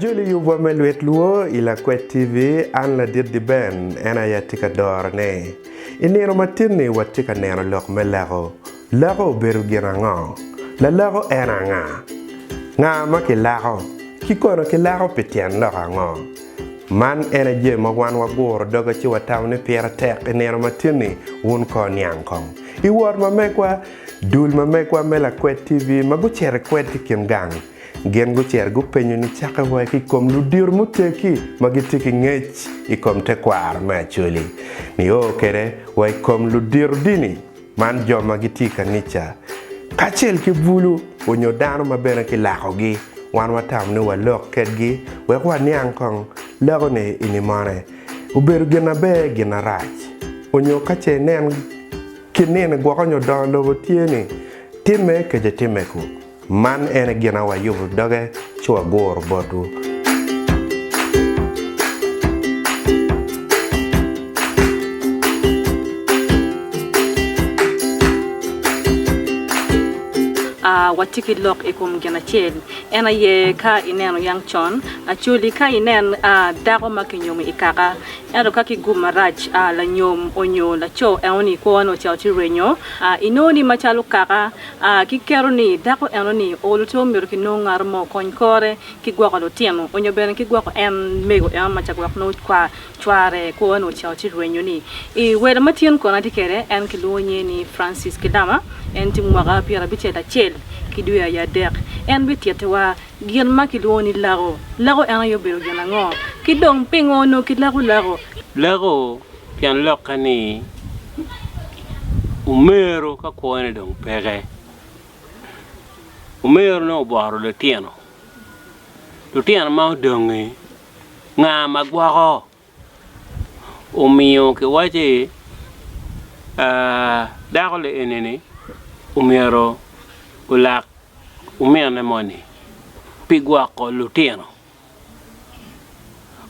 Ajoli yubwa me Lwit Luo i Lakwed TV, an ladit Diben en aye atye ka dorone. I nino matin-ni watye ka neno lok me lako. Lako obedo gin ango? Lalako en anga? Nga ma kilako? Ki kono kilako pi tyen lok ango? Man en aye jami ma wan waguro doge ci watamo ni pire tek i nino matin-ni wun ko niang kong. I wot ma megwa, dul ma megwa me Lakwed TV ma gucito i kwed ki kin gang, gin gucito gupenyo nicakke wa ki i kom ludito muteggi ma gitye ki ngec i kom tekwaro me Acholi, nio kwede wa i kom ludito dini, man jo ma gitye i kanica, kacel ki bulu onyo dano ma bene kilakogi. Wan watamo ni walok kedgi wek waniang kong loko-ni i nimone obedo gin aber gin arac, onyo ka ce inen ki nino gwoko nyo dongo lobo tye ni timme kece timme ku. Man en aye gin a wayubo doge ci waguro botwu. Watye ki lok i kom gin acel, en aye ka ineno yang con, Acholi ka inen dako ma kinyomo i kaka, ento ka ki gum marac lanyom onyo laco enoni kwone ocito ci rwenyo, inongo ni macalo kaka Kiketo ni dako eno-ni olo to myero kinong ngat mo okony kore ki gwoko lutino onyo bene ki gwoko en mego eno ma ca gwok nongo cware kwone ocito ci rwenyo ni. I welo ma tin kono atye kwede en kilwongo nyinge ni Francis Kilama en tye mwaka 51 ki dwe aye adek. En bititiwa gin ma kilwongo ni lako. Lako en aye obedo gin ango? Ki dong pingo onongo kilako lako? Lako Pien lokke ni, Omero ka kwone dong peke, omero nongo oboro litino, litino ma odongi nga ma gwoko? Omiyo kiwaci dako li eni-ni omyero olak omine moni pi gwoko lutino.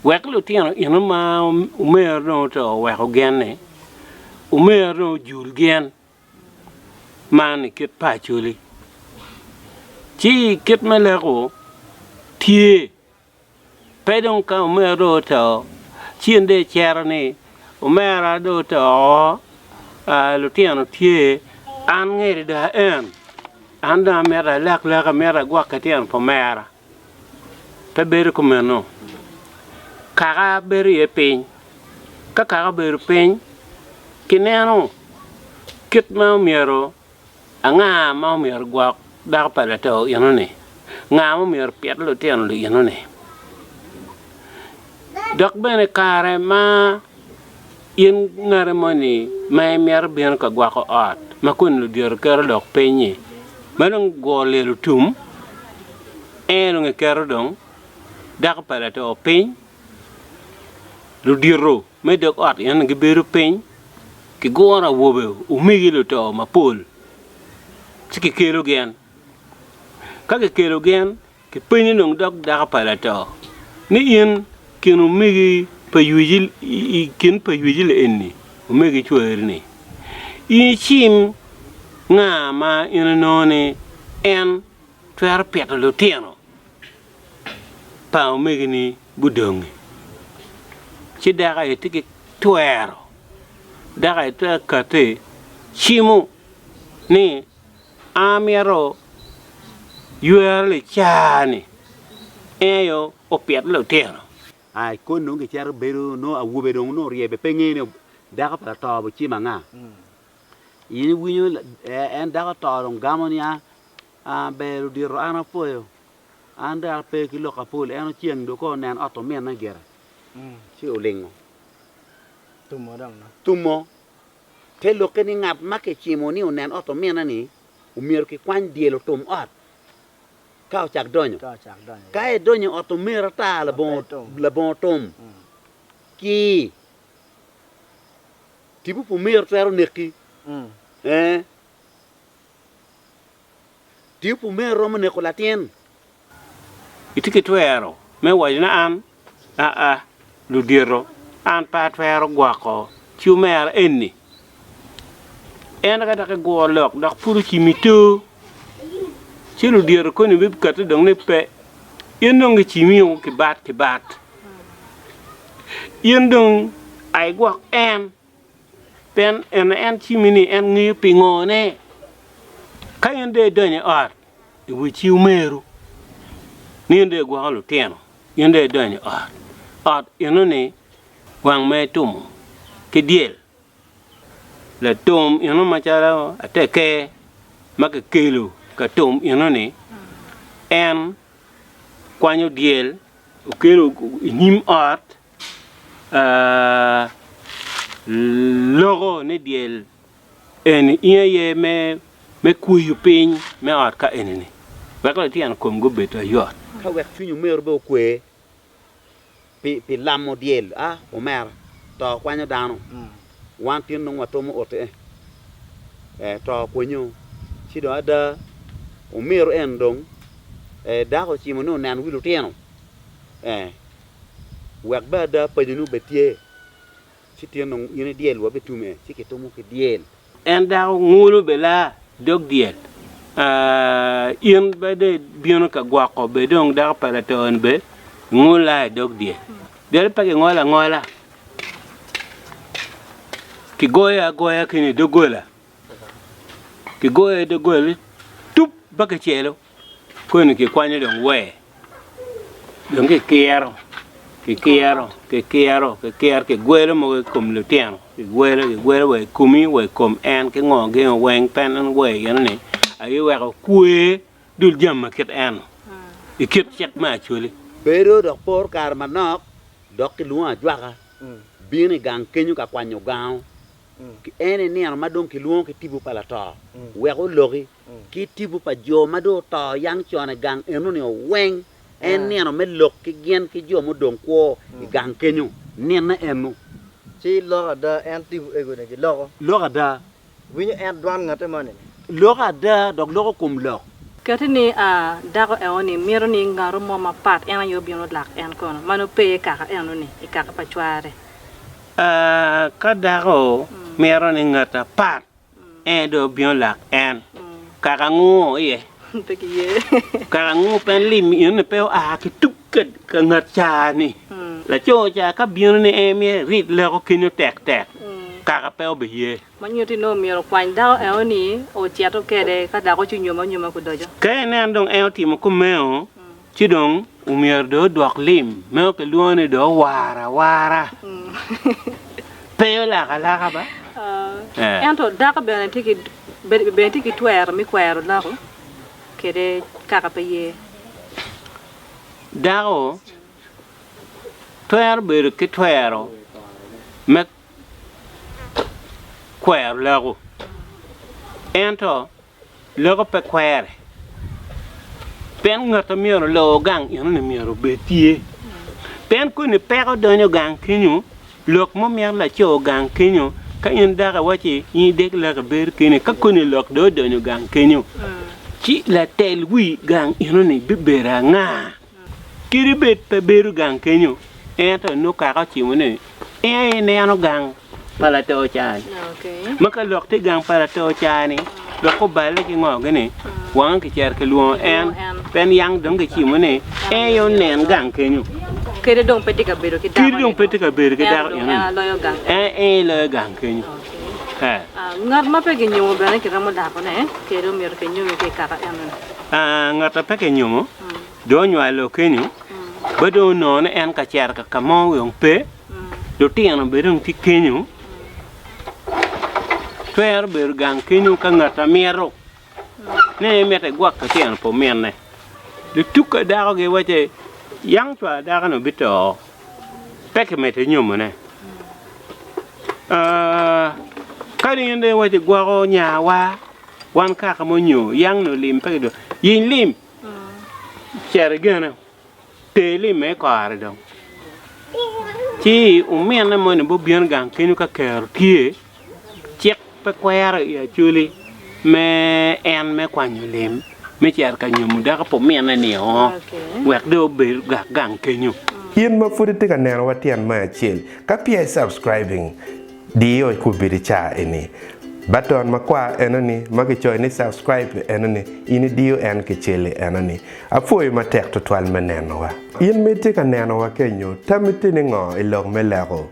Wek lutino eno ma omero dong oto oweko genne, omero dong ojul gin man i kit pa Acholi. Ci kit me leko tye pe dong ka omero dong oto ci in dong icito ni omera dong oto woko lutino tye an ngeri dong aen an dong amito alek lek amito agwok ki tyen pa omera. Pe bedo kumeno. Kaka bedo iye piny. Ka kaka obedo piny, kineno kit ma omyero anga ma omyero ogwok dako pa lato enoni, nga ma omyero opit lutino enoni. Dok bene kare ma in ngati moni ma imito bino ka gwoko ot ma kun ludito keto lok piny-nyi ma dong gwo lyel otum en dong eketo dong dako pa lato piny ludito me dog ot eno gibedo piny kiguro awobe omegi luto mapol ci kikelo gin ka kikelo gin Kipenyo dong dog dako pa lato ni, In kin omegi pa yweci i kin pa yweci li-eni, omegi cweri-ni, in icim nga ma in inongo ni en twero pito lutino pa omegini gudongi? Ci dako aye tye ki twero, dako aye twero kati cimo ni Amito ywero lica-ni en aye opit lutino. I koni dong gicito bedo nongo awobe dong nongo oryebe pe ngeyo ni dako pa lato ocimo anga. In iwinyo en dako oto dong gamo ni a ber ludito an apwoyo an dong ape ki lok apol en oceng dong kong onen ot ominne gire ci olingo tumo. Te lokke ni ngat ma kicimo ni onen ot ominne-ni omyero kikwany dyel otum ot ka ocak donyo. Ka edonyo i ot omiro ata labongo tum, ci tipo pa omiro twero neki. Ee, tipo pa omiro romo neko latin. Itye ki twero me waco ni an aa ludito an pe atwero gwoko ci omera eni en ka dok iguro lok dok pud ocimo i to ci ludito koni bikati dong ni pe. In dong gicimio ki bat ki bat. In dong a igwok en, pien eno en cimi ni en ngeyo pingone. Ka in dong idonyo i ot, i wi ci omeru, ni in dong igwoko lutino, in dong idonyo i ot. Ot eno-ni wang ma itumo ki dyel. Latum eno macalo ateker ma kikelo ka tum eno-ni, en kwanyo dyel okelo i nyim ot, loko ni dyel eni in aye me kweyo piny me ot ka eni-ni wek litino komgi obed ayot. Ka wek cwiny omeru bene okwe pi lamo dyel, a omera, to kwanyo dano, wan tin dong watumo oti eh, to kwenyo, ci dong ada omeru en dong dako ocimo ni onen wi lutino eh, wek bene ada paconi obed tye, ci tin dong in idyel wa bitum eh, ci kitumo ki dyel. En dako ngulo be laa dog dyel in be dong ibino ka gwoko be dong dako pa lato ni be ngul laa i dog dyel dyel pe kingolo angola kigoyo agoya kene i dogola kigoyo i dogola tup ba kicelo. Koni kikwanyo dong wer, dong kikiro, kikiro, kikiro, kikiro, kigwelo mogo i kom lutino, kigwelo, kigwelo wa i komi wa i kom en ki ngo gin weng pe en wer eno ni aye weko kwe dul jami ma kit eno i kit cik me Acholi. Bedo dok poro kare manok dok kilwongo ajwaka bino i gang kenyo ka kwanyo gango. En i nino ma dong kilwongo ki tipo pa lato wek oloki. Ki tipo pa jo ma dong oto yang con i gang enoni oweng, en nino me lok ki gin ki jo mudong kwo i gang kenyo, ninne eno. Ci loko ada en tipo ego-ni giloko. Loko ada. Winyo en dwan ngatte moni-ni. Loko ada dok loko kom lok. Keti ni a dako eno-ni mito ni ngato mo mapat en aye obin olak en kono, ma nongo pe i kaka eno-ni, i kaka pa cware. A Ka dako mito ni ngat apat En dong obino lak en. Kaka ngu iye. Pe ki ye. Kaka ngu pe lim eno ni pe oa ki tuk ka ngat ca ni. Laco ca ka bino ni en myero erit leko kenyo tek tek. Kaka pe obi ye. Ma nyuti ni omyero okwany dako eno ni ocito kede ka dako ci onyome anyoma kudoco. Ka inen dong en otimo kumeno, Ci dong omyero dong odwok lim meno kilwongo ni dong owaro awara, pe olako alaka ba. Ento dako bene tye ki bene tye ki twero me kwero lako kede kaka pe ye. Dako twero bedo ki twero me kwero lako ento Loko pe kwere. Pien ngat ma myero olor gang enoni myero obed tye. Pien koni peko donyo gang kenyo, lok mo mito laco gang kenyo, ka in dako iwacci in idek lok ibedo keni, ka koni lok dong odonyo gang kenyo, ci latel wi gang enoni bibedo anga? Kadi bed pe bedo gang kenyo, ento nongo kaka ocimo ni en aye neno gang pa lato ca-ni. Ma ka lok tye i gang pa lato ca-ni, lok oballe ki ngo gini, wange kicito kilwongo en, pien yang dong kicimo ni en aye onen gang kenyo. Kadi dong pe tye ka bedo ki dako eno-ni, en aye loyo gang kenyo. Ngat ma pe kinyomo bene kiromo dakone, kadi omyero kinyomi ki i kaka eno-ni. Ngat ma pe kinyomo dong onywalo kenyo, ba dong onongo ni en ka cito ka mo dong pe, lutino bene dong tye kenyo, twero bedo gang kenyo ka ngat ma mito ni emito egwok litino pa ominne. Lutuk ka dako giwacci yang cwar dako-ni obito pe kimito nyomone. Kadi in dong iwaci gwoko nyawa wan kaka mo nyo yang ni olim pe kidwoko yeny lim. Cit igene, ter limme i kore dong. Ci ominne moni bibino gang kenyo ka kero tye, cik pe kwero i Acholi me en me kwanyo lim me cito ka nyomo dako pa ominne ni o, wek dong obed gak gang kenyo. In ma pud itye ka nenowa tyen me acel, ka peya i subscribing, diyo i kubedi ca eni. Baton makwar enoni ma kicoyo ni subscribe enoni in idiyo en kicel-li enoni. Apwoyo matek tutwal me nenowa. In ma itye ka nenowa kenyo, tammi tye ni ngo i lok me leko?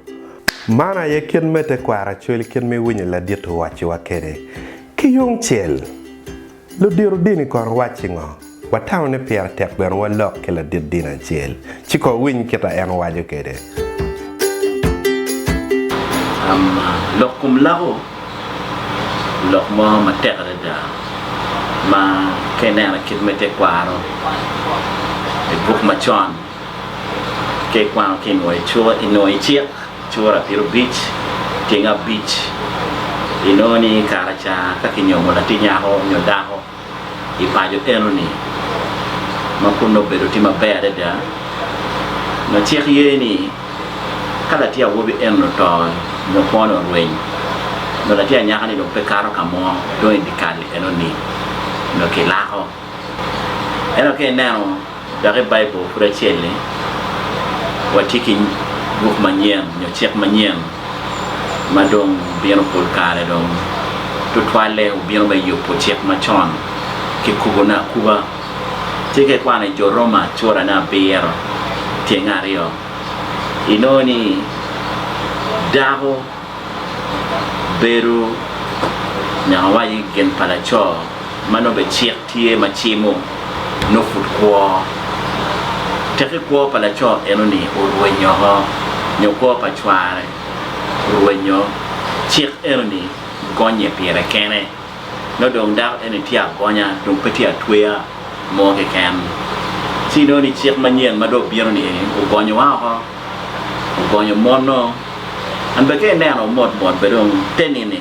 Man aye kit me tekwaro Acholi kit ma iwinyo ladit owacciwa kwede. Ki yung cel, ludito dini kono wacci ngo? Watamo ni pire tek bene walok ki ladit dini acel, ci kong winy kita en waco kwede. Lok kom lako lok mo matek adada ma ka ineno kit me tekwaro i buk macon ka ikwano ki inwoyo i cik cura pyerabic tyeng abic inongo ni kare ca ka kinyomo latin nyako nyo dako i paco enoni ma kun nongo obedo tye maber adada nongo cik ye ni ka latin awobi enoni oto nyo kwone orweny nongo latin anyaka ni dong pe kato ka mo dong i dye kal enoni nongo kilako. Ento ka ineno dok i Baibul pud acel-li watye ki buk manyen nyo cik manyen ma dong bino pol kare dong tutwalle obino me yubo cik macon ki kubone akuba. Ci ka ikwano i Jo Roma curane abiro tyenge aryo, inongo ni dako bedo nyaka waci gin pa laco ma nongo bene cik tye ma cimo nongo pud kwo. Tekki kwo pa laco enoni orwenyo oko nyo kwo pa cware orwenyo, cik enoni gonye pire kene. Nongo dong dako enoni tye agonya dong pe tye atweya mo keken. Ci inongo ni cik manyen ma dong obino ni eni ogonyowa oko, ogonyo mon-no. An bene ka ineno mot mot bene dong te nini.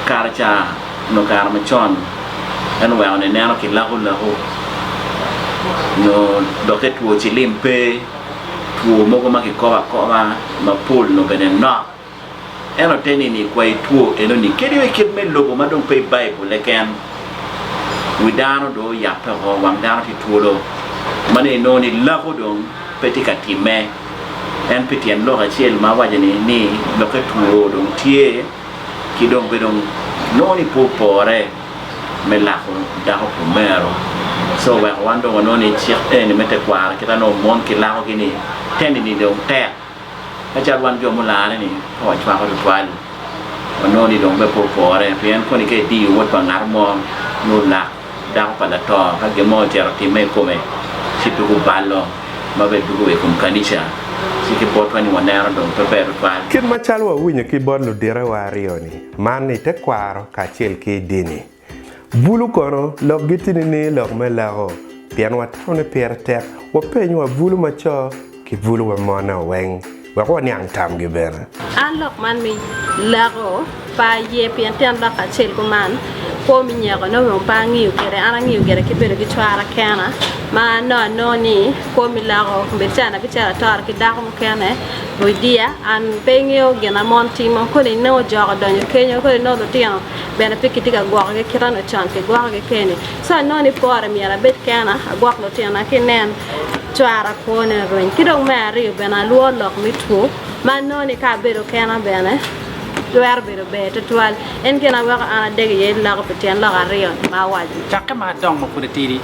Kare ca nyo kare macon en oweko ni neno ki lako lako nyo dokke two cilim pe, two mogo ma kikobo akoba mapol nyo bene nok. Ento te ni ni kwayi two eno ni kadi wa i kit me lobo ma dong pe i Baibul keken wi dano dong oyabbe oko, wang dano tye twolo ma nongo inongo ni lako dong pe tye ka timme. En pi tyen lok acel ma awaco ni ni lokke two dong tye ki dong be dong nongo ni pe opore me lako dako pa omero. So oweko wan dong wanongo ni cik eni me tekwaro kit ma nongo mon kilako gi ni teni ni dong tek macalo wan jo mulare ni pe wacwako tutwal wanongo ni dong be pe opore pien koni ka idiyo wod pa ngat mo nongo olak Dako pa lato ka gin mo ocito otimme i kome, ci dwogo balo ma bene dwogo wa i kom kanica, ci ki botwa ni waneno dong pe ber tutwal. Kit macalo wawinyo ki bot luditewa aryo-ni, man i tekwaro kacel ki i dini. Bulu kono, lokgi tye nining i lok me lako? Pien watamo ni pire tek wapeny wa bulu ma co ki bulu ma mon-ne weng wek waniang tamgi bene. An lok man me lako pe aye pien tyen lok acel kuman kwo me nyeko nongo pe angiyo kwede an angiyo gire ki bedo ki cwara kena ma nongo anongo ni kwo me lako obedo calo abicito atoro ki dako mukene odiya an pe ingeyo gin ma mon timo koni inongo jok odonyo kenyo koni inongo lutino bene pe kitye ka gwokogi kit ma onongo con kigwokogi keni co anongo ni pore myero abed kena agwok lutinona ki inen Cwara kwone rweny. Ki dong me aryo bene alwor lok me two ma anongo ni ka abedo kena bene twero bedo ber tutwal. En gin aweko an adego iye loko pi tyen lok aryo-ni ma awaco-ni. Cakke ma adongo ma pud atidi,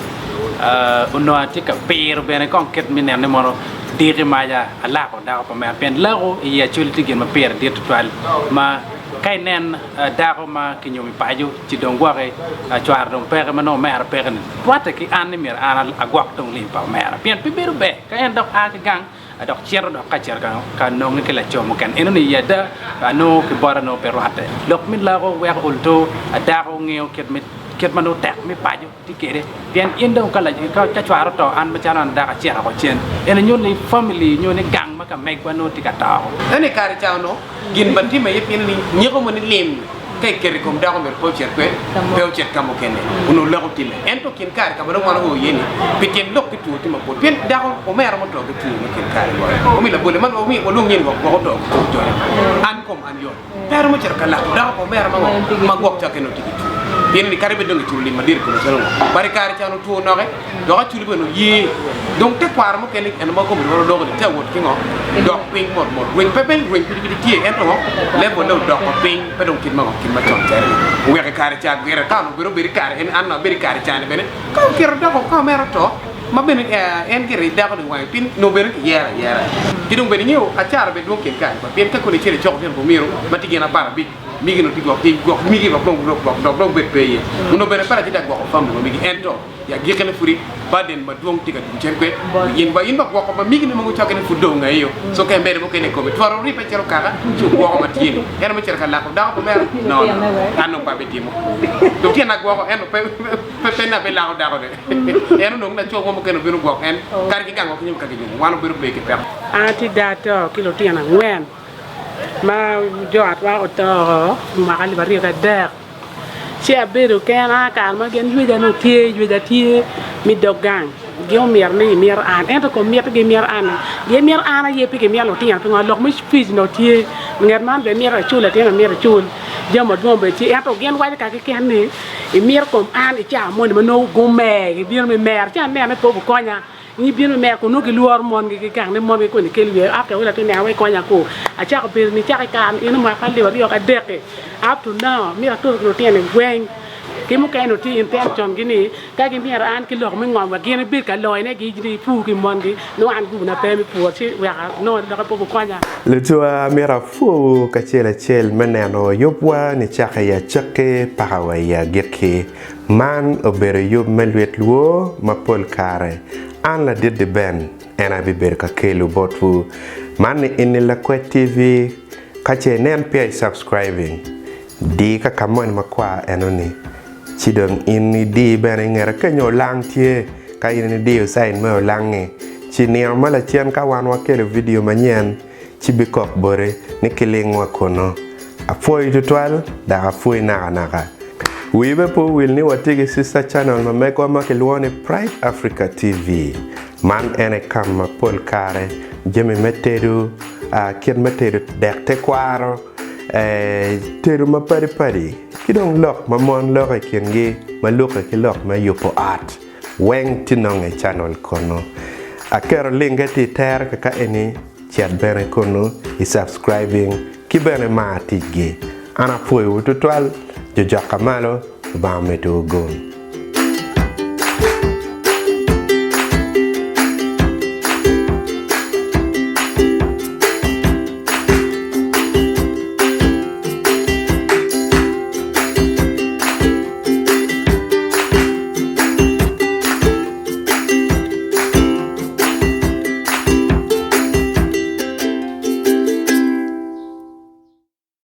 onongo atye ka piro bene kong kit me neno ni mono diki maca alako dako pa mera pien lako i Acholi tye gin ma pire dit tutwal ma ka inen dako ma kinyomo i paco ci dong gwoki cware dong peke ma nongo omera peke ni rwatte ki an ni myero an agwok dong lim pa omera pien pe bedo ber ka en dok a ki gang dok cito dok ka cito ka nonge ki laco mukene eno ni i ada anongo ki bota nongo pe rwatte lok me loko weko olto dako ngeyo kit me kit ma nongo tek me paco tye kwede pien in dong ka ka cware oto an macalo an dako acito woko cen eni nyuto ni family nyo ni gang ma ka megwa nongo tye ka to woko. Ento i kare ca onongo gin ma timme aye pien ni nyeko mo ni lim ka iketo i kom dako myero pe ocit kwede, pe ocit ka mukene. Onongo lok otimme. Ento kin kare ka ma dong wan oo iye-ni, pi tyen lok ki two tye mapol. Pien dako omera muto ki two me kin kare bote. Omi labolle man omi walwong nyen gwok gwok oto ki two jonyo. An kom an yot. Pe aromo cito ka lako dako pa omera ma ngo ma gwok cakke nongo tye ki two. Pien ni kadi bed dong kiculo lim madit i kome calo ngo, but i kare ca onongo two noke dok Acholi bene oye. Dong tekwaro mukene eno ma kombeddi wan oloko ni tye awot ki ngo? Dok piny mot mot. Rweny pe pe rweny pud pud tye ento ngo? Level ne odoko piny pe dong kit ma ngo? Kit macon calo-ni. Oweko i kare ca gire ka onongo bedo obedo i kare en an abedo i kare ca-ni bene ka oketo doko ka omera oto ma bene en gire dako ni wange pien onongo bene kiyero ayera. Ki dong bene ingeyo acara bene dwong kin kare pien ka koni icito icoko tyen pa omiro ma tye gin aparabic migi onongo tye gwok tye gwok migi gwok dong gwok dok dong bed pe iye onongo bene pe atye ka gwoko family wa migi ento i agikkine pudi burden madwong tye ka dwogo cen kwe in wa in ba gwoko ma migi ni mogo cokke ni pud dong ayo so ka imedo mukene i kome twero ribbe calo kaka ci ogwoko ma tye ni en me cito ka lako dako pa omera no no an dong pe abitimo dong tyen agwoko ento pe pe pe ni abilako dako ne en onongo laco mo mukene obino gwok en kadi ki gang wa ki nyo ka ginyumo wan obedo pe ki peko. An atye dato ki lutino angwen ma jo otwa oto mwaka alip aryo ki adek ci abedo kena kare ma gin ywec nongo tye ywec tye me dog gang gin omito ni gimito an ento kom miti gimito an ni gimito an aye pe gimito lutino pingo lok me pic onongo tye nget man bene mito acul latin bene mito acul jami madwong bene tye ento gin waco ka keken ni imito kom an i cawa moni ma nongo gumer gibino me mer ci aneno ni pe gukonya Gibino i mer kun nongo gilworo mongi ki gang ni mongi koni kel wiye after all atye neno wai konya ku. Acako bedo nicako i kare eno mwaka alip aryo ki adek-ki up to now myero atur ki lutino ni weng ki mukene onongo tye intention gi ni ka gimyero an ki lok me ngom wek gin ibed ka loyone gi gipur ki mongi nongo an gubuna pe me pur ci weko nongo lokke pe gukonya. Lutuwa myero apwowu kacel acel me neno yubwa nicake i acakki paka wa i agikki. Man obedo yub me lwit lwor ma pol kare an ladit Deben en aye bibedo ka kelo botwu. Man ni eni Lakwed TV, ka ce inen peya i subscribing, di ka ka moni makwar eno ni ci dong in idi bene i ngete kenyo olang tye ka in idiyo sign me olang-ngi ci nino ma lacen ka wan wakelo video manyen ci bikok boti ni kiling wa kunnu. Apwoyi tutwal, dok apwoyi nakanaka. Wii be pe owil ni watye ki sister channel ma megwa ma kilwongo ni Pride Africa TV. Man en aye ka ma pol kare jami me tedo, kit me tedo dek tekwaro, tedo mapadi padi ki dong lok ma mon loko i kingi ma lukke ki lok me yubo ot weng tye nonge i channel kunnu. Aketo linke tye i tere kaka eni, cet bene kunnu i subscribing ki bene mar ticgi. An apwoyowu tutwal, jo jokka malo, Lubanga omeddiwu gum.